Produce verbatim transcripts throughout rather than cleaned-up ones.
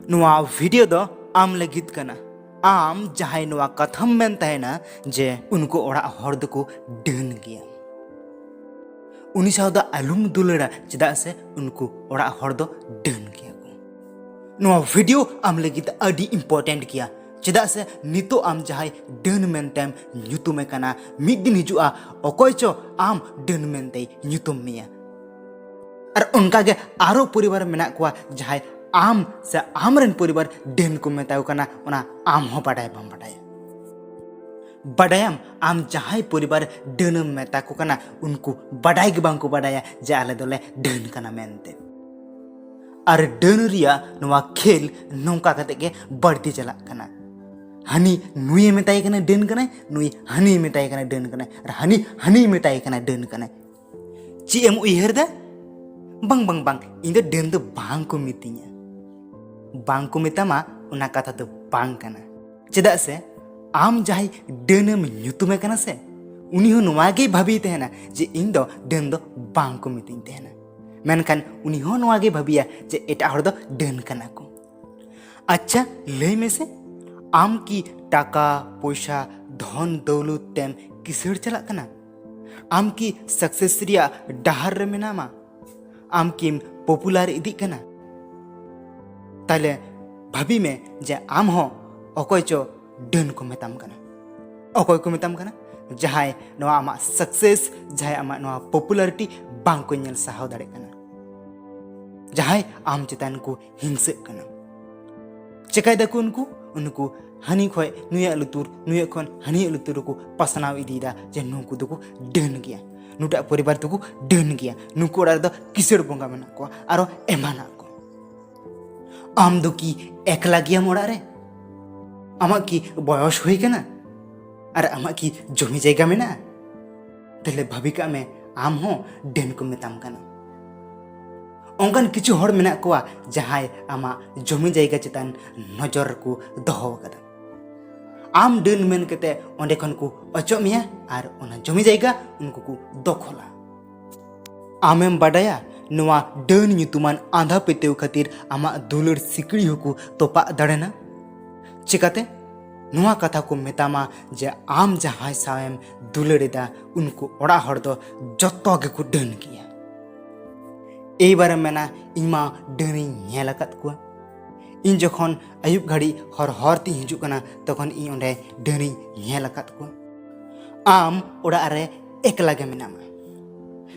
ᱱᱚᱣᱟ ᱵᱷᱤᱰᱤᱭᱳ ᱫᱚ ᱟᱢ ᱞᱟᱹᱜᱤᱫ ᱠᱟᱱᱟ᱾ ᱟᱢ ᱡᱟᱦᱟᱸᱭ ᱱᱚᱣᱟ ᱠᱟᱛᱷᱟᱢ ᱢᱮᱱ ᱛᱟᱦᱮᱱᱟ ᱡᱮ ᱩᱱᱠᱩ ᱚᱲᱟᱜ ᱦᱚᱲ ᱫᱚᱠᱚ ᱰᱟᱹᱱ ᱜᱮᱭᱟ, ᱩᱱᱤ ᱥᱟᱶ ᱫᱚ ᱟᱞᱚᱢ ᱫᱩᱞᱟᱹᱲᱟ, ᱪᱮᱫᱟᱜ ᱥᱮ ᱩᱱᱠᱩ ᱚᱲᱟᱜ ᱦᱚᱲ ᱫᱚ ᱰᱟᱹᱱ ᱜᱮᱭᱟ ᱠᱚ᱾ ᱱᱚᱣᱟ ᱵᱷᱤᱰᱤᱭᱳ ᱟᱢ ᱞᱟᱹᱜᱤᱫ ᱟᱹᱰᱤ ᱤᱢᱯᱚᱨᱴᱮᱱᱴ ᱜᱮᱭᱟ, ᱪᱮᱫᱟᱜ ᱥᱮ ᱱᱤᱛᱚᱜ ᱟᱢ ᱡᱟᱦᱟᱸᱭ ᱰᱟᱹᱱ ᱢᱮᱱᱛᱮᱢ ᱧᱩᱛᱩᱢᱮ ᱠᱟᱱᱟ, ᱢᱤᱫ ᱫᱤᱱ ᱦᱤᱡᱩᱜᱼᱟ, ᱚᱠᱚᱭ ᱪᱚ ᱟᱢ ᱰᱟᱹᱱ ᱢᱮᱱᱛᱮᱭ ᱧᱩᱛᱩᱢ ᱢᱮᱭᱟ᱾ ᱟᱨ ᱚᱱᱠᱟᱜᱮ ᱟᱨᱚ ᱯᱚᱨᱤᱵᱟᱨ ᱢᱮᱱᱟᱜ ᱠᱚᱣᱟ, ᱡᱟᱦᱟᱸᱭ ᱟᱢ ᱥᱮ ᱟᱢᱨᱮᱱ ᱯᱚᱨᱤᱵᱟᱨ ᱰᱟᱹᱱ ᱠᱚ ᱢᱮᱛᱟ ᱠᱚ ᱠᱟᱱᱟ, ᱚᱱᱟ ᱟᱢ ᱦᱚᱸ ᱵᱟᱰᱟᱭ ᱵᱟᱢ ᱵᱟᱰᱟᱭᱟ᱾ ᱵᱟᱰᱟᱭᱟᱢ, ᱟᱢ ᱡᱟᱦᱟᱸᱭ ᱯᱚᱨᱤᱵᱟᱨ ᱰᱟᱹᱱᱮᱢ ᱢᱮᱛᱟ ᱠᱚ ᱠᱟᱱᱟ, ᱩᱱᱠᱩ ᱵᱟᱰᱟᱭ ᱜᱮ ᱵᱟᱝ ᱠᱚ ᱵᱟᱰᱟᱭᱟ ᱡᱮ ᱟᱞᱮ ᱫᱚᱞᱮ ᱰᱟᱹᱱ ᱠᱟᱱᱟ ᱢᱮᱱᱛᱮ᱾ ᱟᱨ ᱰᱟᱹᱱ ᱨᱮᱭᱟᱜ ᱱᱚᱣᱟ ᱠᱷᱮᱞ ᱱᱚᱝᱠᱟ ᱠᱟᱛᱮ ᱜᱮ ᱵᱟᱹᱲᱛᱤ ᱪᱟᱞᱟᱜ ᱠᱟᱱᱟ᱾ ᱦᱟᱹᱱᱤ ᱱᱩᱭᱮ ᱢᱮᱛᱟᱭ ᱠᱟᱱᱟ ᱰᱟᱹᱱ ᱠᱟᱱᱟᱭ, ᱱᱩᱭ ᱦᱟᱹᱱᱤᱭ ᱢᱮᱛᱟᱭ ᱠᱟᱱᱟ ᱰᱟᱹᱱ ᱠᱟᱱᱟᱭ, ᱟᱨ ᱦᱟᱹᱱᱤ ᱦᱟᱹᱱᱤᱭ ᱢᱮᱛᱟᱭ ᱠᱟᱱᱟ ᱰᱟᱹᱱ ᱠᱟᱱᱟᱭ᱾ ᱪᱮᱫ ᱮᱢ ᱩᱭᱦᱟᱹᱨ ᱫᱟ? ᱵᱟᱝ, ᱵᱟᱝ, ᱵᱟᱝ, ᱤᱧ ᱫᱚ ᱰᱟᱹᱱ ᱫᱚ ᱵᱟᱝ ᱠᱚ ᱢᱤᱛᱟᱹᱧᱟ, ᱵᱟᱝ ᱠᱚ ᱢᱮᱛᱟᱢᱟ, ᱚᱱᱟ ᱠᱟᱛᱷᱟ ᱫᱚ ᱵᱟᱝ ᱠᱟᱱᱟ᱾ ᱪᱮᱫᱟᱜ ᱥᱮ ᱟᱢ ᱡᱟᱦᱟᱸᱭ ᱰᱟᱹᱱᱮᱢ ᱧᱩᱛᱩᱢᱮ ᱠᱟᱱᱟ ᱥᱮ, ᱩᱱᱤ ᱦᱚᱸ ᱱᱚᱣᱟ ᱜᱮᱭ ᱵᱷᱟᱹᱵᱤᱭ ᱛᱟᱦᱮᱱᱟ ᱡᱮ ᱤᱧ ᱫᱚ ᱰᱟᱹᱱ ᱫᱚ ᱵᱟᱝ ᱠᱚ ᱢᱤᱛᱟᱹᱧ ᱛᱟᱦᱮᱱᱟ᱾ ᱢᱮᱱᱠᱷᱟᱱ ᱩᱱᱤ ᱦᱚᱸ ᱱᱚᱣᱟ ᱜᱮᱭ ᱵᱷᱟᱹᱵᱤᱭᱟ ᱡᱮ ᱮᱴᱟᱜ ᱦᱚᱲ ᱫᱚ ᱰᱟᱹᱱ ᱠᱟᱱᱟ ᱠᱚ᱾ ᱟᱪᱪᱷᱟ, ᱞᱟᱹᱭ ᱢᱮᱥᱮ, ᱟᱢ ᱠᱤ ᱴᱟᱠᱟ ᱯᱚᱭᱥᱟ, ᱫᱷᱚᱱ ᱫᱟᱹᱣᱞᱚᱛ ᱛᱮᱢ ᱠᱤᱥᱟᱹᱲ ᱪᱟᱞᱟᱜ ᱠᱟᱱᱟ? ᱟᱢ ᱠᱤ ᱥᱟᱠᱥᱮᱥ ᱨᱮᱭᱟᱜ ᱰᱟᱦᱟᱨ ᱨᱮ ᱢᱮᱱᱟᱢᱟ? ᱟᱢ ᱠᱤᱢ ᱯᱚᱯᱩᱞᱟᱨ ᱤᱫᱤᱜ ᱠᱟᱱᱟ? ᱛᱟᱦᱞᱮ ᱵᱷᱟᱹᱵᱤ ᱢᱮ ᱡᱮ ᱟᱢ ᱦᱚᱸ ᱚᱠᱚᱭ ᱪᱚ ᱰᱟᱹᱱ ᱠᱚ ᱢᱮᱛᱟᱢ ᱠᱟᱱᱟ᱾ ᱚᱠᱚᱭ ᱠᱚ ᱢᱮᱛᱟᱢ ᱠᱟᱱᱟ? ᱡᱟᱦᱟᱸᱭ ᱱᱚᱣᱟ ᱟᱢᱟᱜ ᱥᱟᱠᱥᱮᱥ, ᱡᱟᱦᱟᱸᱭ ᱟᱢᱟᱜ ᱱᱚᱣᱟ ᱯᱚᱯᱩᱞᱟᱨᱤᱴᱤ ᱵᱟᱝ ᱠᱚ ᱧᱮᱞ ᱥᱟᱦᱟᱣ ᱫᱟᱲᱮᱭᱟᱜ ᱠᱟᱱᱟ, ᱡᱟᱦᱟᱸᱭ ᱟᱢ ᱪᱮᱛᱟᱱ ᱠᱚ ᱦᱤᱝᱥᱟᱹᱜ ᱠᱟᱱᱟ᱾ ᱪᱮᱠᱟᱭ ᱫᱟᱠᱚ ᱩᱱᱠᱩ? ᱩᱱᱠᱩ ᱦᱟᱹᱱᱤ ᱠᱷᱚᱡ ᱱᱩᱭᱟᱜ ᱞᱩᱛᱩᱨ, ᱱᱩᱭᱟᱜ ᱠᱷᱚᱱ ᱦᱟᱹᱱᱤᱭᱟᱜ ᱞᱩᱛᱩᱨ ᱨᱮᱠᱚ ᱯᱟᱥᱱᱟᱣ ᱤᱫᱤᱭᱮᱫᱟ ᱡᱮ ᱱᱩᱠᱩ ᱫᱚᱠᱚ ᱰᱟᱹᱱ ᱜᱮᱭᱟ, ᱱᱩᱴᱟᱜ ᱯᱚᱨᱤᱵᱟᱨ ᱫᱚᱠᱚ ᱰᱟᱹᱱ ᱜᱮᱭᱟ, ᱱᱩᱠᱩ ᱚᱲᱟᱜ ᱨᱮᱫᱚ ᱠᱤᱥᱟᱹᱲ ᱵᱚᱸᱜᱟ ᱢᱮᱱᱟᱜ ᱠᱚᱣᱟ, ᱟᱨᱚ ᱮᱢᱟᱱᱟᱜ ᱠᱚ᱾ ᱟᱢ ᱫᱚ ᱠᱤ ᱮᱠᱞᱟ ᱜᱮᱭᱟᱢ ᱚᱲᱟᱜ ᱨᱮ? ᱟᱢᱟᱜ ᱠᱤ ᱵᱚᱭᱚᱥ ᱦᱩᱭ ᱠᱟᱱᱟ? ᱟᱨ ᱟᱢᱟᱜ ᱠᱤ ᱡᱚᱢᱤ ᱡᱟᱭᱜᱟ ᱢᱮᱱᱟᱜᱼᱟ? ᱛᱟᱦᱞᱮ ᱵᱷᱟᱹᱵᱤ ᱠᱟᱜ ᱢᱮ, ᱟᱢ ᱦᱚᱸ ᱰᱟᱹᱱ ᱠᱚ ᱢᱮᱛᱟᱢ ᱠᱟᱱᱟ᱾ ᱚᱱᱠᱟᱱ ᱠᱤᱪᱷᱩ ᱦᱚᱲ ᱢᱮᱱᱟᱜ ᱠᱚᱣᱟ, ᱡᱟᱦᱟᱸᱭ ᱟᱢᱟᱜ ᱡᱚᱢᱤ ᱡᱟᱭᱜᱟ ᱪᱮᱛᱟᱱ ᱱᱚᱡᱚᱨ ᱨᱮᱠᱚ ᱫᱚᱦᱚ ᱟᱠᱟᱫᱟ᱾ ᱟᱢ ᱰᱟᱹᱱ ᱢᱮᱱ ᱠᱟᱛᱮ ᱚᱸᱰᱮ ᱠᱷᱚᱱ ᱠᱚ ᱚᱪᱚᱜ ᱢᱮᱭᱟ ᱟᱨ ᱚᱱᱟ ᱡᱚᱢᱤ ᱡᱟᱭᱜᱟ ᱩᱱᱠᱩ ᱠᱚ ᱫᱚᱠᱷᱚᱞᱟ᱾ ᱟᱢᱮᱢ ᱵᱟᱰᱟᱭᱟ ᱱᱚᱣᱟ ᱰᱟᱹᱱ ᱧᱩᱛᱩᱢᱟᱱ ᱟᱸᱫᱷᱟ ᱯᱟᱹᱛᱭᱟᱹᱣ ᱠᱷᱟᱹᱛᱤᱨ ᱟᱢᱟᱜ ᱫᱩᱞᱟᱹᱲ ᱥᱤᱠᱲᱤ ᱦᱚᱸᱠᱚ ᱛᱚᱯᱟᱜ ᱫᱟᱲᱮᱱᱟ᱾ ᱪᱮᱠᱟᱛᱮ? ᱱᱚᱣᱟ ᱠᱟᱛᱷᱟ ᱠᱚ ᱢᱮᱛᱟᱢᱟ ᱡᱮ ᱟᱢ ᱡᱟᱦᱟᱸᱭ ᱥᱟᱶᱮᱢ ᱫᱩᱞᱟᱹᱲ ᱮᱫᱟ, ᱩᱱᱠᱩ ᱚᱲᱟᱜ ᱦᱚᱲ ᱫᱚ ᱡᱚᱛᱚ ᱜᱮᱠᱚ ᱰᱟᱹᱱ ᱜᱮᱭᱟ᱾ ᱮᱭᱵᱟᱨᱮᱢ ᱢᱮᱱᱟ, "ᱤᱧ ᱢᱟ ᱰᱟᱹᱱᱤᱧ ᱧᱮᱞ ᱟᱠᱟᱫ ᱠᱚᱣᱟ᱾ ᱤᱧ ᱡᱚᱠᱷᱚᱱ ᱟᱹᱭᱩᱵ ᱜᱷᱟᱹᱲᱤᱡ ᱦᱚᱨ ᱦᱚᱨ ᱛᱤᱧ ᱦᱤᱡᱩᱜ ᱠᱟᱱᱟ, ᱛᱚᱠᱷᱚᱱ ᱤᱧ ᱚᱸᱰᱮ ᱰᱟᱹᱱᱤᱧ ᱧᱮᱞ ᱟᱠᱟᱫ ᱠᱚᱣᱟ᱾" ᱟᱢ ᱚᱲᱟᱜ ᱨᱮ ᱮᱠᱞᱟ ᱜᱮ ᱢᱮᱱᱟᱢᱟ,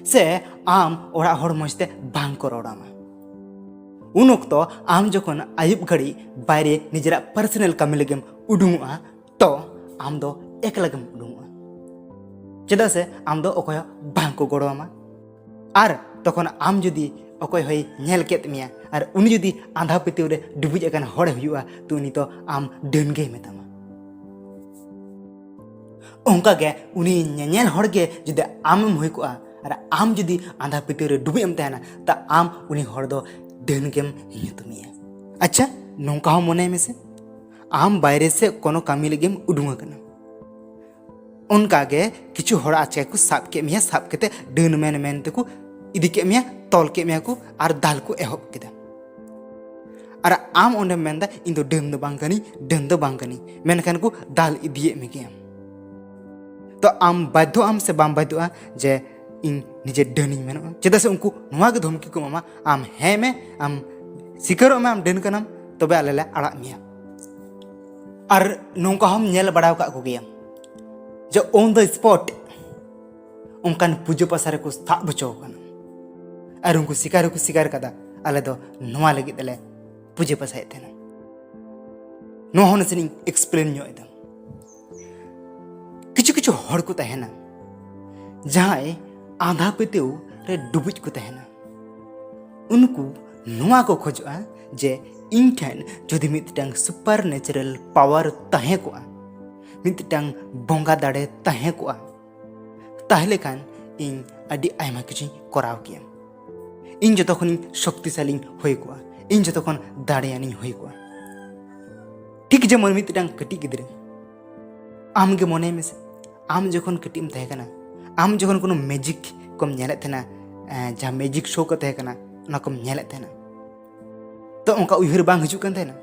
ᱥᱮ ᱟᱢ ᱚᱲᱟᱜ ᱦᱚᱲ ᱢᱚᱡᱽ ᱛᱮ ᱵᱟᱝ ᱠᱚ ᱨᱚᱲ ᱟᱢᱟ᱾ ᱩᱱ ᱚᱠᱛᱚ ᱟᱢ ᱡᱚᱠᱷᱚᱱ ᱟᱹᱭᱩᱵ ᱜᱷᱟᱹᱲᱤᱡ ᱵᱟᱭᱨᱮ ᱱᱤᱡᱮᱨᱟᱜ ᱯᱟᱨᱥᱚᱱᱟᱞ ᱠᱟᱹᱢᱤ ᱞᱟᱹᱜᱤᱫ ᱮᱢ ᱩᱰᱩᱝᱚᱜᱼᱟ, ᱛᱚ ᱟᱢ ᱫᱚ ᱮᱠᱞᱟ ᱜᱮᱢ ᱩᱰᱩᱝᱚᱜᱼᱟ᱾ ᱪᱮᱫᱟᱜ ᱥᱮ ᱟᱢ ᱫᱚ ᱚᱠᱚᱭ ᱦᱚᱸ ᱵᱟᱝ ᱠᱚ ᱜᱚᱲᱚ ᱟᱢᱟ᱾ ᱟᱨ ᱛᱚᱠᱷᱚᱱ ᱟᱢ ᱡᱩᱫᱤ ᱚᱠᱚᱭ ᱦᱚᱸᱭ ᱧᱮᱞ ᱠᱮᱫ ᱢᱮᱭᱟ ᱟᱨ ᱩᱱᱤ ᱡᱩᱫᱤ ᱟᱸᱫᱷᱟ ᱯᱟᱹᱛᱭᱟᱹᱣ ᱨᱮ ᱰᱩᱵᱩᱡ ᱟᱠᱟᱱ ᱦᱚᱲᱮ ᱦᱩᱭᱩᱜᱼᱟ, ᱛᱚ ᱩᱱᱤ ᱫᱚ ᱟᱢ ᱰᱟᱹᱱ ᱜᱮᱭ ᱢᱮᱛᱟᱢᱟ᱾ ᱚᱱᱠᱟᱜᱮ ᱩᱱᱤ ᱧᱮᱧᱮᱞ ᱦᱚᱲ ᱜᱮ ᱡᱩᱫᱤ ᱟᱢᱮᱢ ᱦᱩᱭ ᱠᱚᱜᱼᱟ ᱟᱨ ᱟᱢ ᱡᱩᱫᱤ ᱟᱸᱫᱷᱟ ᱯᱟᱹᱛᱭᱟᱹᱣ ᱨᱮ ᱰᱩᱵᱩᱡ ᱮᱢ ᱛᱟᱦᱮᱱᱟ, ᱛᱟ ᱟᱢ ᱩᱱᱤ ᱦᱚᱲ ᱫᱚ ᱰᱟᱹᱱ ᱜᱮᱢ ᱧᱩᱛᱩᱢᱮᱭᱟ᱾ ᱟᱪᱪᱷᱟ, ᱱᱚᱝᱠᱟ ᱦᱚᱸ ᱢᱚᱱᱮᱭ ᱢᱮᱥᱮ, ᱟᱢ ᱵᱟᱭᱨᱮ ᱥᱮᱫ ᱠᱳᱱᱳ ᱠᱟᱹᱢᱤ ᱞᱟᱹᱜᱤᱫ ᱮᱢ ᱩᱰᱩᱝ ᱟᱠᱟᱱᱟ᱾ ᱚᱱᱠᱟᱜᱮ ᱠᱤᱪᱷᱩ ᱦᱚᱲ ᱟᱪᱠᱟ ᱠᱚ ᱥᱟᱵ ᱠᱮᱫ ᱢᱮᱭᱟ, ᱥᱟᱵ ᱠᱟᱛᱮ ᱰᱟᱹᱱ ᱢᱮᱱ ᱢᱮᱱ ᱛᱮᱠᱚ ᱤᱫᱤ ᱠᱮᱫ ᱢᱮᱭᱟ, ᱛᱚᱞ ᱠᱮᱫ ᱢᱮᱭᱟ ᱠᱚ ᱟᱨ ᱫᱟᱞ ᱠᱚ ᱮᱦᱚᱵ ᱠᱮᱫᱟ᱾ ᱟᱨ ᱟᱢ ᱚᱸᱰᱮᱢ ᱢᱮᱱᱫᱟ, "ᱤᱧ ᱫᱚ ᱰᱟᱹᱱ ᱫᱚ ᱵᱟᱝ ᱠᱟᱹᱱᱟᱹᱧ, ᱰᱟᱹᱱ ᱫᱚ ᱵᱟᱝ ᱠᱟᱹᱱᱟᱹᱧ", ᱢᱮᱱᱠᱷᱟᱱ ᱠᱚ ᱫᱟᱞ ᱤᱫᱤᱭᱮᱫ ᱢᱮᱜᱮᱭᱟ᱾ ᱛᱚ ᱟᱢ ᱵᱟᱫᱽᱫᱷᱚ ᱟᱢ ᱥᱮ ᱵᱟᱢ ᱵᱟᱫᱽᱫᱷᱚᱜᱼᱟ ᱡᱮ ᱤᱧ ᱱᱤᱡᱮ ᱰᱟᱹᱱᱤᱧ ᱢᱮᱱᱚᱜᱼᱟ? ᱪᱮᱫᱟᱜ ᱥᱮ ᱩᱱᱠᱩ ᱱᱚᱣᱟ ᱜᱮ ᱫᱷᱚᱢᱠᱤ ᱠᱚ ᱮᱢᱟᱢᱟ, "ᱟᱢ ᱦᱮᱸ ᱢᱮ, ᱟᱢ ᱥᱤᱠᱟᱹᱨᱚᱜ ᱢᱮ, ᱟᱢ ᱰᱟᱹᱱ ᱠᱟᱱᱟᱢ, ᱛᱚᱵᱮ ᱟᱞᱮ ᱞᱮ ᱟᱲᱟᱜ ᱢᱮᱭᱟ᱾" ᱟᱨ ᱱᱚᱝᱠᱟ ᱦᱚᱸᱢ ᱧᱮᱞ ᱵᱟᱲᱟ ᱟᱠᱟᱫ ᱠᱚᱜᱮᱭᱟ ᱡᱮ on the spot ᱚᱱᱠᱟᱱ ᱯᱩᱡᱟᱹ ᱯᱟᱥᱟ ᱨᱮᱠᱚ ᱥᱟᱵ ᱦᱚᱪᱚ ᱟᱠᱟᱱᱟ᱾ ᱟᱨ ᱩᱱᱠᱩ ᱥᱤᱠᱟᱨ ᱦᱚᱸᱠᱚ ᱥᱤᱠᱟᱨ ᱠᱟᱫᱟ, "ᱟᱞᱮ ᱫᱚ ᱱᱚᱣᱟ ᱞᱟᱹᱜᱤᱫ ᱛᱮᱞᱮ ᱯᱩᱡᱟᱹ ᱯᱟᱥᱟᱭᱮᱫ ᱛᱟᱦᱮᱱᱟ᱾" ᱱᱚᱣᱟ ᱦᱚᱸ ᱱᱟᱥᱮᱱᱟᱜ ᱤᱧ explain ᱧᱚᱜ ᱮᱫᱟ᱾ ᱠᱤᱪᱷᱩ ᱠᱤᱪᱷᱩ ᱦᱚᱲ ᱠᱚ ᱛᱟᱦᱮᱱᱟ, ᱡᱟᱦᱟᱸᱭ ᱟᱸᱫᱷᱟ ᱯᱟᱹᱛᱭᱟᱹᱣ ᱨᱮ ᱰᱩᱵᱩᱡ ᱠᱚ ᱛᱟᱦᱮᱱᱟ᱾ ᱩᱱᱠᱩ ᱱᱚᱣᱟ ᱠᱚ ᱠᱷᱚᱡᱚᱜᱼᱟ ᱡᱮ ᱤᱧ ᱴᱷᱮᱱ ᱡᱩᱫᱤ ᱢᱤᱫᱴᱟᱝ supernatural power ᱛᱟᱦᱮᱸ ᱠᱚᱜᱼᱟ, ᱢᱤᱫᱴᱟᱝ ᱵᱚᱸᱜᱟ ᱫᱟᱲᱮ ᱛᱟᱦᱮᱸ ᱠᱚᱜᱼᱟ, ᱛᱟᱦᱞᱮ ᱠᱷᱟᱱ ᱤᱧ ᱟᱹᱰᱤ ᱟᱭᱢᱟ ᱠᱤᱪᱷᱩᱧ ᱠᱚᱨᱟᱣ ᱠᱮᱭᱟ᱾ ᱤᱧ ᱡᱚᱛᱚ ᱠᱷᱚᱱᱤᱧ ᱥᱚᱠᱛᱤᱥᱟᱞᱤᱧ ᱦᱩᱭ ᱠᱚᱜᱼᱟ, ᱤᱧ ᱡᱚᱛᱚ ᱠᱷᱚᱱ ᱫᱟᱲᱮᱭᱟᱱᱤᱧ ᱦᱩᱭ ᱠᱚᱜᱼᱟ᱾ ᱴᱷᱤᱠ ᱡᱮᱢᱚᱱ ᱢᱤᱫᱴᱟᱝ ᱠᱟᱹᱴᱤᱡ ᱜᱤᱫᱽᱨᱟᱹ, ᱟᱢ ᱜᱮ ᱢᱚᱱᱮᱭ ᱢᱮᱥᱮ, ᱟᱢ ᱡᱚᱠᱷᱚᱱ ᱠᱟᱹᱴᱤᱡ ᱮᱢ ᱛᱟᱦᱮᱸ ᱠᱟᱱᱟ, ᱟᱢ ᱡᱚᱠᱷᱚᱱ ᱠᱳᱱᱳ magic ᱠᱚᱢ ᱧᱮᱞᱮᱫ ᱛᱟᱦᱮᱱᱟ, ᱮᱸ, ᱡᱟᱦᱟᱸ ᱢᱮᱡᱤᱠ ᱥᱳ ᱠᱚ ᱛᱟᱦᱮᱸ ᱠᱟᱱᱟ, ᱚᱱᱟ ᱠᱚᱢ ᱧᱮᱞᱮᱫ ᱛᱟᱦᱮᱱᱟ᱾ ᱛᱚ ᱚᱱᱠᱟ ᱩᱭᱦᱟᱹᱨ ᱵᱟᱝ ᱦᱤᱡᱩᱜ ᱠᱟᱱ ᱛᱟᱦᱮᱱᱟ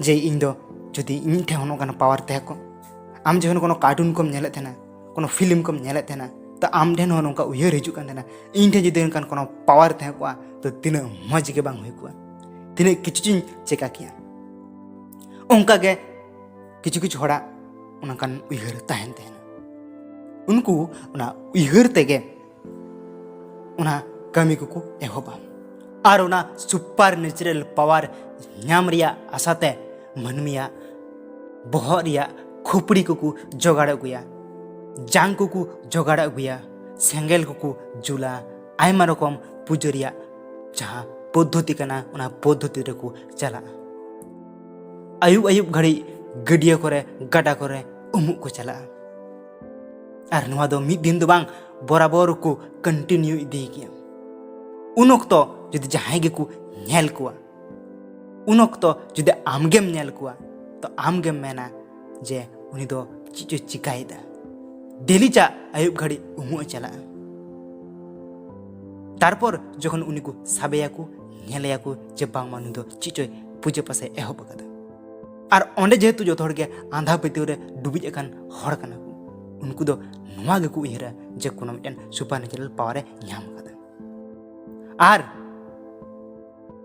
ᱡᱮ ᱤᱧ ᱫᱚ ᱡᱩᱫᱤ ᱤᱧ ᱴᱷᱮᱱ ᱦᱚᱸ ᱱᱚᱝᱠᱟᱱ ᱯᱟᱣᱟᱨ ᱛᱟᱦᱮᱸ ᱠᱚᱜ, ᱟᱢ ᱡᱚᱠᱷᱚᱱ ᱠᱳᱱᱳ ᱠᱟᱨᱴᱩᱱ ᱠᱚᱢ ᱧᱮᱞᱮᱫ ᱛᱟᱦᱮᱱᱟ, ᱠᱳᱱᱳ ᱯᱷᱤᱞᱢ ᱠᱚᱢ ᱧᱮᱞᱮᱫ ᱛᱟᱦᱮᱱᱟ, ᱛᱚ ᱟᱢ ᱴᱷᱮᱱ ᱦᱚᱸ ᱱᱚᱝᱠᱟ ᱩᱭᱦᱟᱹᱨ ᱦᱤᱡᱩᱜ ᱠᱟᱱ ᱛᱟᱦᱮᱱᱟ, ᱤᱧ ᱴᱷᱮᱱ ᱡᱩᱫᱤ ᱚᱱᱠᱟᱱ ᱠᱳᱱᱳ ᱯᱟᱣᱟᱨ ᱛᱟᱦᱮᱸ ᱠᱚᱜᱼᱟ, ᱛᱚ ᱛᱤᱱᱟᱹᱜ ᱢᱚᱡᱽ ᱜᱮ ᱵᱟᱝ ᱦᱩᱭ ᱠᱚᱜᱼᱟ, ᱛᱤᱱᱟᱹᱜ ᱠᱤᱪᱷᱩᱧ ᱪᱮᱠᱟ ᱠᱮᱭᱟ᱾ ᱚᱱᱠᱟ ᱜᱮ ᱠᱤᱪᱷᱩ ᱠᱤᱪᱷᱩ ᱦᱚᱲᱟᱜ ᱚᱱᱠᱟᱱ ᱩᱭᱦᱟᱹᱨ ᱛᱟᱦᱮᱱ ᱛᱟᱦᱮᱱᱟ᱾ ᱩᱱᱠᱩ ᱚᱱᱟ ᱩᱭᱦᱟᱹᱨ ᱛᱮᱜᱮ ᱚᱱᱟ ᱠᱟᱹᱢᱤ ᱠᱚᱠᱚ ᱮᱦᱚᱵᱟ᱾ ᱟᱨ ᱚᱱᱟ ᱥᱩᱯᱟᱨ ᱱᱮᱪᱟᱨᱟᱞ ᱯᱟᱣᱟᱨ ᱧᱟᱢ ᱨᱮᱭᱟᱜ ᱟᱥᱟᱛᱮ ᱢᱟᱹᱱᱢᱤᱭᱟᱜ ᱵᱚᱦᱚᱜ ᱨᱮᱭᱟᱜ ᱠᱷᱩᱯᱲᱤ ᱠᱚᱠᱚ ᱡᱚᱜᱟᱲ ᱟᱹᱜᱩᱭᱟ, ᱡᱟᱝ ᱠᱚᱠᱚ ᱡᱚᱜᱟᱲ ᱟᱹᱜᱩᱭᱟ, ᱥᱮᱸᱜᱮᱞ ᱠᱚᱠᱚ ᱡᱩᱞᱟ, ᱟᱭᱢᱟ ᱨᱚᱠᱚᱢ ᱯᱩᱡᱟᱹ ᱨᱮᱭᱟᱜ ᱡᱟᱦᱟᱸ ᱯᱚᱫᱽᱫᱷᱚᱛᱤ ᱠᱟᱱᱟ, ᱚᱱᱟ ᱯᱚᱫᱽᱫᱷᱚᱛᱤ ᱨᱮᱠᱚ ᱪᱟᱞᱟᱜᱼᱟ᱾ ᱟᱹᱭᱩᱵ ᱟᱹᱭᱩᱵ ᱜᱷᱟᱹᱲᱤᱡ ᱜᱟᱹᱰᱭᱟᱹ ᱠᱚᱨᱮ, ᱜᱟᱰᱟ ᱠᱚᱨᱮ ᱩᱢᱩᱜ ᱠᱚ ᱪᱟᱞᱟᱜᱼᱟ᱾ ᱟᱨ ᱱᱚᱣᱟ ᱫᱚ ᱢᱤᱫ ᱫᱤᱱ ᱫᱚ ᱵᱟᱝ, ᱵᱚᱨᱟᱵᱚᱨ ᱠᱚ ᱠᱚᱱᱴᱤᱱᱤᱭᱩ ᱤᱫᱤᱭ ᱜᱮᱭᱟ᱾ ᱩᱱ ᱚᱠᱛᱚ ᱡᱩᱫᱤ ᱡᱟᱦᱟᱸᱭ ᱜᱮᱠᱚ ᱧᱮᱞ ᱠᱚᱣᱟ, ᱩᱱ ᱚᱠᱛᱚ ᱡᱩᱫᱤ ᱟᱢᱜᱮᱢ ᱧᱮᱞ ᱠᱚᱣᱟ, ᱛᱚ ᱟᱢᱜᱮᱢ ᱢᱮᱱᱟ ᱡᱮ ᱩᱱᱤ ᱫᱚ ᱪᱮᱫ ᱪᱚᱭ ᱪᱤᱠᱟᱭᱮᱫᱟ, ᱰᱮᱞᱤ ᱪᱟ ᱟᱹᱭᱩᱵ ᱜᱷᱟᱹᱲᱤᱡ ᱩᱢᱩᱜ ᱮ ᱪᱟᱞᱟᱜᱼᱟ᱾ ᱛᱟᱨᱯᱚᱨ ᱡᱚᱠᱷᱚᱱ ᱩᱱᱤ ᱠᱚ ᱥᱟᱵᱮᱭᱟᱠᱚ, ᱧᱮᱞᱮᱭᱟᱠᱚ ᱡᱮ ᱵᱟᱝᱢᱟ ᱱᱩᱭ ᱫᱚ ᱪᱮᱫ ᱪᱚᱭ ᱯᱩᱡᱟᱹ ᱯᱟᱥᱮ ᱮᱦᱚᱵ ᱟᱠᱟᱫᱟ᱾ ᱟᱨ ᱚᱸᱰᱮ ᱡᱮᱦᱮᱛᱩ ᱡᱚᱛᱚ ᱦᱚᱲ ᱜᱮ ᱟᱸᱫᱷᱟ ᱯᱟᱹᱛᱭᱟᱹᱣ ᱨᱮ ᱰᱩᱵᱩᱡ ᱟᱠᱟᱱ ᱦᱚᱲ ᱠᱟᱱᱟ ᱠᱚ, ᱩᱱᱠᱩ ᱫᱚ ᱱᱚᱣᱟ ᱜᱮᱠᱚ ᱩᱭᱦᱟᱹᱨᱟ ᱡᱮ ᱠᱳᱱᱳ ᱢᱤᱫᱴᱮᱱ ᱥᱩᱯᱟᱨ ᱱᱮᱪᱟᱨᱟᱞ ᱯᱟᱣᱟᱨ ᱮ ᱧᱟᱢ ᱟᱠᱟᱫᱟ᱾ ᱟᱨ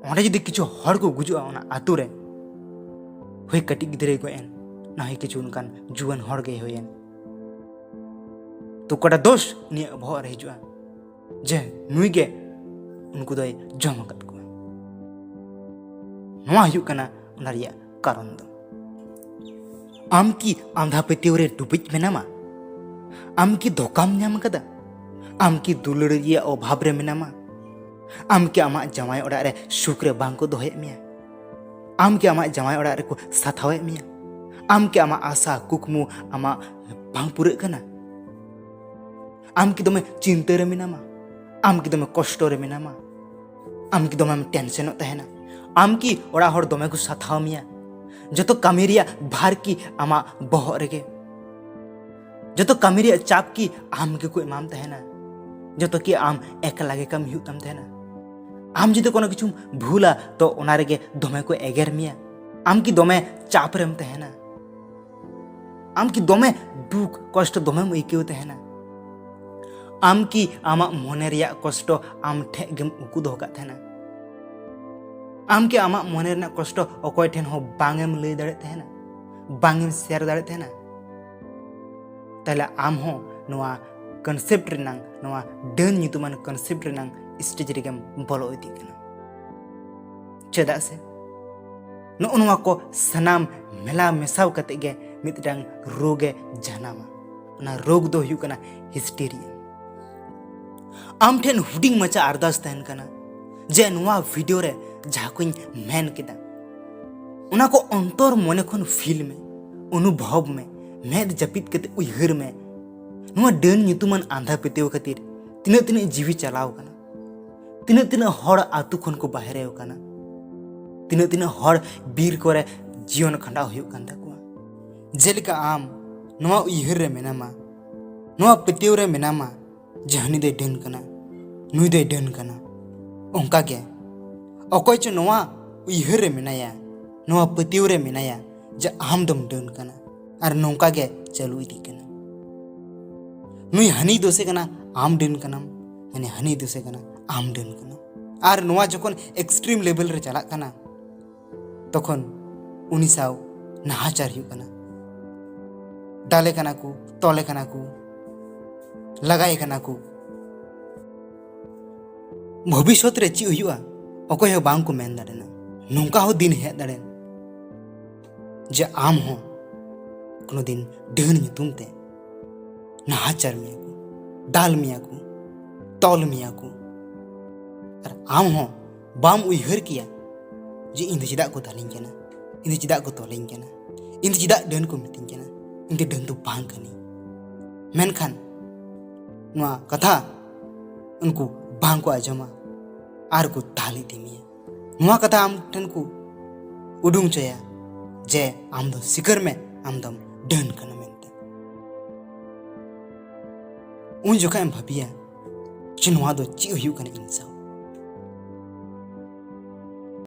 ᱚᱸᱰᱮ ᱡᱩᱫᱤ ᱠᱤᱪᱷᱩ ᱦᱚᱲ ᱠᱚ ᱜᱩᱡᱩᱜᱼᱟ ᱚᱱᱟ ᱟᱛᱳ ᱨᱮ, ᱦᱳᱭ ᱠᱟᱹᱴᱤᱡ ᱜᱤᱫᱽᱨᱟᱹᱭ ᱜᱚᱡ ᱮᱱ, ᱱᱟ ᱦᱳᱭ ᱠᱤᱪᱷᱩ ᱚᱱᱠᱟᱱ ᱡᱩᱣᱟᱹᱱ ᱦᱚᱲ ᱜᱮᱭ ᱦᱩᱭᱮᱱ, ᱛᱚ ᱚᱠᱟᱴᱟᱜ ᱫᱳᱥ ᱩᱱᱤᱭᱟᱜ ᱵᱚᱦᱚᱜ ᱨᱮ ᱦᱤᱡᱩᱜᱼᱟ ᱡᱮ ᱱᱩᱭ ᱜᱮ ᱩᱱᱠᱩ ᱫᱚᱭ ᱡᱚᱢ ᱟᱠᱟᱫ ᱠᱚᱣᱟ? ᱱᱚᱣᱟ ᱦᱩᱭᱩᱜ ᱠᱟᱱᱟ ᱚᱱᱟ ᱨᱮᱭᱟᱜ ᱠᱟᱨᱚᱱ ᱫᱚ᱾ ᱟᱢ ᱠᱤ ᱟᱸᱫᱷᱟ ᱯᱟᱹᱛᱭᱟᱹᱣ ᱨᱮ ᱰᱩᱵᱩᱡ ᱢᱮᱱᱟᱢᱟ? ᱟᱢ ᱠᱤ ᱫᱷᱳᱠᱟᱢ ᱧᱟᱢ ᱟᱠᱟᱫᱟ? ᱟᱢ ᱠᱤ ᱫᱩᱞᱟᱹᱲ ᱨᱮᱭᱟᱜ ᱚᱵᱷᱟᱵᱽ ᱨᱮ ᱢᱮᱱᱟᱢᱟ? ᱟᱢ ᱠᱤ ᱟᱢᱟᱜ ᱡᱟᱶᱟᱭ ᱚᱲᱟᱜ ᱨᱮ ᱥᱩᱠ ᱨᱮ ᱵᱟᱝ ᱠᱚ ᱫᱚᱦᱚᱭᱮᱫ ᱢᱮᱭᱟ? ᱟᱢ ᱠᱤ ᱟᱢᱟᱜ ᱡᱟᱶᱟᱭ ᱚᱲᱟᱜ ᱨᱮᱠᱚ ᱥᱟᱛᱷᱟᱣᱮᱫ ᱢᱮᱭᱟ? ᱟᱢ ᱠᱤ ᱟᱢᱟᱜ ᱟᱥᱟ ᱠᱩᱠᱢᱩ ᱟᱢᱟᱜ ᱵᱟᱝ ᱯᱩᱨᱟᱹᱜ ᱠᱟᱱᱟ? ᱟᱢ ᱠᱤ ᱫᱚᱢᱮ ᱪᱤᱱᱛᱟᱹ ᱨᱮ ᱢᱮᱱᱟᱢᱟ? ᱟᱢ ᱠᱤ ᱫᱚᱢᱮ ᱠᱚᱥᱴᱚ ᱨᱮ ᱢᱮᱱᱟᱢᱟ? ᱟᱢ ᱠᱤ ᱫᱚᱢᱮᱢ ᱴᱮᱱᱥᱮᱱᱚᱜ ᱛᱟᱦᱮᱱᱟ? ᱟᱢ ᱠᱤ ᱚᱲᱟᱜ ᱦᱚᱲ ᱫᱚᱢᱮ ᱠᱚ ᱥᱟᱛᱷᱟᱣ ᱢᱮᱭᱟ? ᱡᱚᱛᱚ ᱠᱟᱹᱢᱤ ᱨᱮᱭᱟᱜ ᱵᱷᱟᱨ ᱠᱤ ᱟᱢᱟᱜ ᱵᱚᱦᱚᱜ ᱨᱮᱜᱮ? ᱡᱚᱛᱚ ᱠᱟᱹᱢᱤ ᱨᱮᱭᱟᱜ ᱪᱟᱯ ᱠᱤ ᱟᱢ ᱜᱮᱠᱚ ᱮᱢᱟᱢ ᱛᱟᱦᱮᱱᱟ? ᱡᱚᱛᱚ ᱠᱤ ᱟᱢ ᱮᱠᱞᱟ ᱜᱮ ᱠᱟᱹᱢᱤ ᱦᱩᱭᱩᱜ ᱛᱟᱢ ᱛᱟᱦᱮᱱᱟ? ᱟᱢ ᱡᱩᱫᱤ ᱠᱳᱱᱳ ᱠᱤᱪᱷᱩᱢ ᱵᱷᱩᱞᱟ, ᱛᱚ ᱚᱱᱟ ᱨᱮᱜᱮ ᱫᱚᱢᱮ ᱠᱚ ᱮᱜᱮᱨ ᱢᱮᱭᱟ᱾ ᱟᱢ ᱠᱤ ᱫᱚᱢᱮ ᱪᱟᱯ ᱨᱮᱢ ᱛᱟᱦᱮᱱᱟ? ᱟᱢ ᱠᱤ ᱫᱚᱢᱮ ᱫᱩᱠ ᱠᱚᱥᱴᱚ ᱫᱚᱢᱮᱢ ᱟᱹᱭᱠᱟᱹᱣ ᱛᱟᱦᱮᱱᱟ? ᱟᱢ ᱠᱤ ᱟᱢᱟᱜ ᱢᱚᱱᱮ ᱨᱮᱭᱟᱜ ᱠᱚᱥᱴᱚ ᱟᱢ ᱴᱷᱮᱱ ᱜᱮᱢ ᱩᱠᱩ ᱫᱚᱦᱚ ᱠᱟᱜ ᱛᱟᱦᱮᱱᱟ? ᱟᱢ ᱠᱤ ᱟᱢᱟᱜ ᱢᱚᱱᱮ ᱨᱮᱱᱟᱜ ᱠᱚᱥᱴᱚ ᱚᱠᱚᱭ ᱴᱷᱮᱱ ᱦᱚᱸ ᱵᱟᱝ ᱮᱢ ᱞᱟᱹᱭ ᱫᱟᱲᱮᱭᱟᱜ ᱛᱟᱦᱮᱱᱟ, ᱵᱟᱝ ᱮᱢ ᱥᱮᱭᱟᱨ ᱫᱟᱲᱮᱭᱟᱜ ᱛᱟᱦᱮᱱᱟ? ᱛᱟᱦᱞᱮ ᱟᱢ ᱦᱚᱸ ᱱᱚᱣᱟ ᱠᱚᱱᱥᱮᱯᱴ ᱨᱮᱱᱟᱝ, ᱱᱚᱣᱟ ᱰᱟᱹᱱ ᱧᱩᱛᱩᱢᱟᱱ ᱠᱚᱱᱥᱮᱯᱴ ᱨᱮᱱᱟᱝ ᱥᱴᱮᱡᱽ ᱨᱮᱜᱮᱢ ᱵᱚᱞᱚ ᱤᱫᱤᱜ ᱠᱟᱱᱟ᱾ ᱪᱮᱫᱟᱜ ᱥᱮ ᱱᱚᱜᱼᱚ ᱱᱚᱣᱟ ᱠᱚ ᱥᱟᱱᱟᱢ ᱢᱮᱞᱟ ᱢᱮᱥᱟᱣ ᱠᱟᱛᱮ ᱜᱮ ᱢᱤᱫᱴᱟᱝ ᱨᱳᱜᱽ ᱮ ᱡᱟᱱᱟᱢᱟ᱾ ᱚᱱᱟ ᱨᱳᱜᱽ ᱫᱚ ᱦᱩᱭᱩᱜ ᱠᱟᱱᱟ ᱦᱤᱥᱴᱤᱨᱤᱭᱟ᱾ ᱟᱢ ᱴᱷᱮᱱ ᱦᱩᱰᱤᱧ ᱢᱟᱪᱷᱟ ᱟᱨᱫᱟᱥ ᱛᱟᱦᱮᱱ ᱠᱟᱱᱟ ᱡᱮ ᱱᱚᱣᱟ ᱵᱷᱤᱰᱤᱭᱳ ᱨᱮ ᱡᱟᱦᱟᱸ ᱠᱚᱧ ᱢᱮᱱ ᱠᱮᱫᱟ, ᱚᱱᱟ ᱠᱚ ᱚᱱᱛᱚᱨ ᱢᱚᱱᱮ ᱠᱷᱚᱱ ᱯᱷᱤᱞ ᱢᱮ, ᱚᱱᱩᱵᱷᱚᱵ ᱢᱮ, ᱢᱮᱫ ᱡᱟᱹᱯᱤᱫ ᱠᱟᱛᱮ ᱩᱭᱦᱟᱹᱨ ᱢᱮ᱾ ᱱᱚᱣᱟ ᱰᱟᱹᱱ ᱧᱩᱛᱩᱢᱟᱱ ᱟᱸᱫᱷᱟ ᱯᱟᱹᱛᱭᱟᱹᱣ ᱠᱷᱟᱹᱛᱤᱨ ᱛᱤᱱᱟᱹᱜ ᱛᱤᱱᱟᱹᱜ ᱡᱤᱣᱤ ᱪᱟᱞᱟᱣ ᱠᱟᱱᱟ, ᱛᱤᱱᱟᱹᱜ ᱛᱤᱱᱟᱹᱜ ᱦᱚᱲ ᱟᱹᱛᱩ ᱠᱷᱚᱱ ᱠᱚ ᱵᱟᱦᱨᱮ ᱟᱠᱟᱱᱟ, ᱛᱤᱱᱟᱹᱜ ᱛᱤᱱᱟᱹᱜ ᱦᱚᱲ ᱵᱤᱨ ᱠᱚᱨᱮ ᱡᱤᱭᱚᱱ ᱠᱷᱟᱸᱰᱟᱣ ᱦᱩᱭᱩᱜ ᱠᱟᱱ ᱛᱟᱠᱚᱣᱟ᱾ ᱡᱮᱞᱮᱠᱟ ᱟᱢ ᱱᱚᱣᱟ ᱩᱭᱦᱟᱹᱨ ᱨᱮ ᱢᱮᱱᱟᱢᱟ, ᱱᱚᱣᱟ ᱯᱟᱹᱛᱭᱟᱹᱣ ᱨᱮ ᱢᱮᱱᱟᱢᱟ ᱡᱮ ᱦᱟᱹᱱᱤ ᱫᱚᱭ ᱰᱟᱹᱱ ᱠᱟᱱᱟ, ᱱᱩᱭ ᱫᱚᱭ ᱰᱟᱹᱱ ᱠᱟᱱᱟ, ᱚᱱᱠᱟᱜᱮ ᱚᱠᱚᱭ ᱪᱚ ᱱᱚᱣᱟ ᱩᱭᱦᱟᱹᱨ ᱨᱮ ᱢᱮᱱᱟᱭᱟ, ᱱᱚᱣᱟ ᱯᱟᱹᱛᱭᱟᱹᱣ ᱨᱮ ᱢᱮᱱᱟᱭᱟ ᱡᱮ ᱟᱢ ᱫᱚᱢ ᱰᱟᱹᱱ ᱠᱟᱱᱟ, ᱟᱨ ᱱᱚᱝᱠᱟ ᱜᱮ ᱪᱟᱹᱞᱩ ᱤᱫᱤᱜ ᱠᱟᱱᱟ᱾ ᱱᱩᱭ ᱦᱟᱹᱱᱤ ᱫᱳᱥᱮ ᱠᱟᱱᱟ, ᱟᱢ ᱰᱟᱹᱱ ᱠᱟᱱᱟᱢ, ᱦᱟᱹᱱᱤ ᱦᱟᱹᱱᱤ ᱫᱳᱥᱮ ᱠᱟᱱᱟ, ᱟᱢ ᱰᱟᱹᱱ ᱠᱟᱱᱟᱢ᱾ ᱟᱨ ᱱᱚᱣᱟ ᱡᱚᱠᱷᱚᱱ ᱮᱠᱥᱴᱨᱤᱢ ᱞᱮᱵᱮᱞ ᱨᱮ ᱪᱟᱞᱟᱜ ᱠᱟᱱᱟ, ᱛᱚᱠᱷᱚᱱ ᱩᱱᱤ ᱥᱟᱶ ᱱᱟᱦᱟᱪᱟᱨ ᱦᱩᱭᱩᱜ ᱠᱟᱱᱟ, ᱫᱟᱞᱮ ᱠᱟᱱᱟ ᱠᱚ, ᱛᱚᱞᱮ ᱠᱟᱱᱟ ᱠᱚ, ᱞᱟᱜᱟᱭᱮ ᱠᱟᱱᱟ ᱠᱚ᱾ ᱵᱷᱚᱵᱤᱥᱥᱚᱛ ᱨᱮ ᱪᱮᱫ ᱦᱩᱭᱩᱜᱼᱟ, ᱚᱠᱚᱭ ᱦᱚᱸ ᱵᱟᱝ ᱠᱚ ᱢᱮᱱ ᱫᱟᱲᱮᱭᱟᱜᱼᱟ᱾ ᱱᱚᱝᱠᱟ ᱦᱚᱸ ᱫᱤᱱ ᱦᱮᱡ ᱫᱟᱲᱮᱭᱟᱜᱼᱟ ᱡᱮ ᱟᱢ ᱦᱚᱸ ᱠᱳᱱᱳ ᱫᱤᱱ ᱰᱟᱹᱱ ᱧᱩᱛᱩᱢ ᱛᱮ ᱱᱟᱦᱟᱪᱟᱨ ᱢᱮᱭᱟ ᱠᱚ, ᱫᱟᱞ ᱢᱮᱭᱟ ᱠᱚ, ᱛᱚᱞ ᱢᱮᱭᱟ ᱠᱚ, ᱟᱨ ᱟᱢ ᱦᱚᱸ ᱵᱟᱢ ᱩᱭᱦᱟᱹᱨ ᱠᱮᱭᱟ ᱡᱮ ᱤᱧ ᱫᱚ ᱪᱮᱫᱟᱜ ᱠᱚ ᱫᱟᱞᱤᱧ ᱠᱟᱱᱟ, ᱤᱧ ᱫᱚ ᱪᱮᱫᱟᱜ ᱠᱚ ᱛᱚᱞᱤᱧ ᱠᱟᱱᱟ, ᱤᱧ ᱫᱚ ᱪᱮᱫᱟᱜ ᱰᱟᱹᱱ ᱠᱚ ᱢᱤᱛᱟᱹᱧ ᱠᱟᱱᱟ, ᱤᱧ ᱫᱚ ᱰᱟᱹᱱ ᱫᱚ ᱵᱟᱝ ᱠᱟᱹᱱᱟᱹᱧ᱾ ᱢᱮᱱᱠᱷᱟᱱ ᱱᱚᱣᱟ ᱠᱟᱛᱷᱟ ᱩᱱᱠᱩ ᱵᱟᱝ ᱠᱚ ᱟᱸᱡᱚᱢᱟ ᱟᱨ ᱠᱚ ᱫᱟᱞ ᱤᱫᱤ ᱢᱮᱭᱟ᱾ ᱱᱚᱣᱟ ᱠᱟᱛᱷᱟ ᱟᱢ ᱴᱷᱮᱱ ᱠᱚ ᱩᱰᱩᱝ ᱦᱚᱪᱚᱭᱟ ᱡᱮ ᱟᱢ ᱫᱚ ᱥᱤᱠᱟᱹᱨ ᱢᱮ, ᱟᱢ ᱫᱚᱢ ᱰᱟᱹᱱ ᱠᱟᱱᱟ ᱢᱮᱱᱛᱮ᱾ ᱩᱱ ᱡᱚᱠᱷᱟᱡ ᱮᱢ ᱵᱷᱟᱹᱵᱤᱭᱟ ᱡᱮ ᱱᱚᱣᱟ ᱫᱚ ᱪᱮᱫ ᱦᱩᱭᱩᱜ ᱠᱟᱱᱟ ᱤᱧ ᱥᱟᱶ᱾